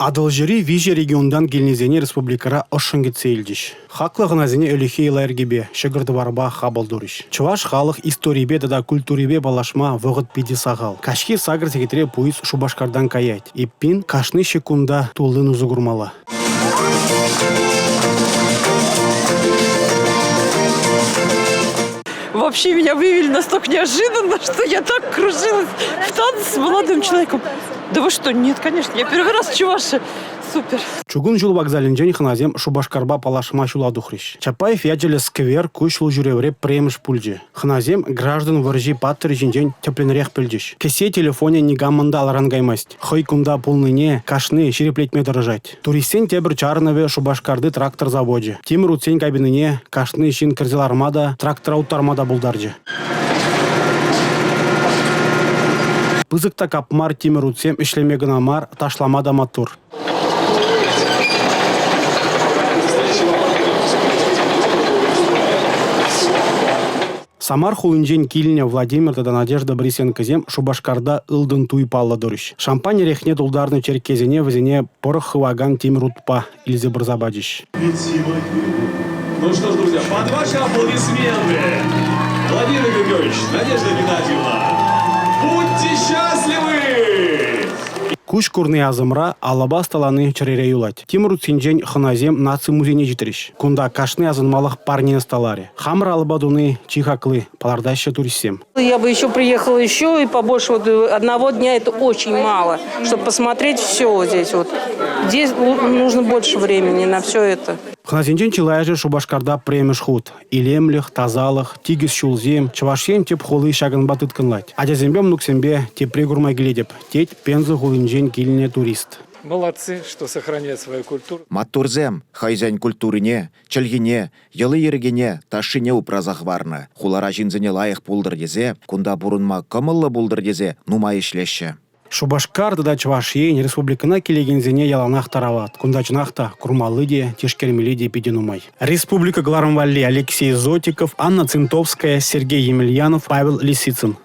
Атӑлҫири виҫӗ регионтан килнисене республикӑра ӑшшӑн кӗтсе илчӗҫ. Хаклӑ хӑнасене ӗлӗкхи йӑла-йӗркепе, ҫӑкӑр-тӑварпа хапӑл турӗҫ. Чӑваш халӑх историйӗпе тата культурипе паллашма вӑхӑт питӗ сахал. Каҫхи 8 сехетре пуйӑс Шупашкартан каять. Эппин, кашни ҫеккунта туллин усӑ курмалла. Вообще меня вывели настолько неожиданно, что я так кружилась в танце с молодым человеком. Да вы что? Нет, конечно, я первый раз в Чувашии. Супер. Чукун ҫул вокзалӗнчен хӑнасем Шупашкарпа паллашма ҫула тухрӗҫ. Чапаев ячӗллӗ сквер ку ҫул ҫӳревре пӗрремӗш пулчӗ. Хӑнасем граждан вӑрҫи паттӑрӗ ҫинчен тӗплӗнрех пӗлчӗҫ. Кӗсье телефонӗ никамӑн та алран каймасть. Хӑй кунта пулнине кашни ҫирӗплетме тӑрӑшать. Туристсен тепӗр чарӑнӑвӗ Шупашкарти трактор завочӗ. Тимӗр утсен кабинине кашни ҫын кӗрсе ларма та, трактора уттарма та пултарчӗ. Пысӑк та капмар тимӗр утсем ӗҫлеме кӑна мар, ташлама та маттур. Самар хулинчен килнӗ Владимир тата Надежда Борисенкосем Шупашкарта ылтӑн туй паллӑ турӗҫ. Шампань эрехне тултарнӑ черккесене вӗсене пӑрӑх хывакан тимӗр утпа илсе пырса пачӗҫ. Ну что ж, друзья, под ваши аплодисменты Владимир Григорьевич, Надежда Геннадьевна, будьте счастливы! Куҫ курни асӑмра, алӑпа ӑсталани чӗрере юлать. Тимӗр утсенчен хӑнасем наци музейне ҫитрӗҫ. Кунта кашни асӑнмалӑх парне ӑсталарӗ. Хамӑр алӑпа туни чи хакли, палӑртаҫҫӗ туристсем. Я бы еще приехала еще и побольше. Вот одного дня это очень мало, чтобы посмотреть все здесь. Вот. Здесь нужно больше времени на все это. Хӑнасенчен чылайӑшӗ Шупашкарта пӗрремӗш хут. Илемлӗх, тасалӑх, тикӗс ҫулсем Чӑваш Ен тӗп хули ҫакӑнпа тыткӑнлать. Ачасемпе мӑнуксемпе тепре курма килетӗп, тет Пенза хулинчен килнӗ турист. Молодцы, что сохраняют свою культуру. Маттурсем хӑйсен культурине, чӗлхине, йӑли-йӗркине, ташшине упраса хӑварнӑ. Хулара ҫынсене лайӑх пултӑр тесе, кунта пурӑнма кӑмӑллӑ пултӑр тесе нумай ӗҫлеҫҫӗ. Шупашкар тата Чӑваш Ен республикӑна килекенсене яланах тарават. Кунта чӑнах та курмалли те, тишкермелли те питӗ нумай. Республика кӑларӑм валли Алексей Зотиков, Анна Цинтовская, Сергей Емельянов, Павел Лисицын.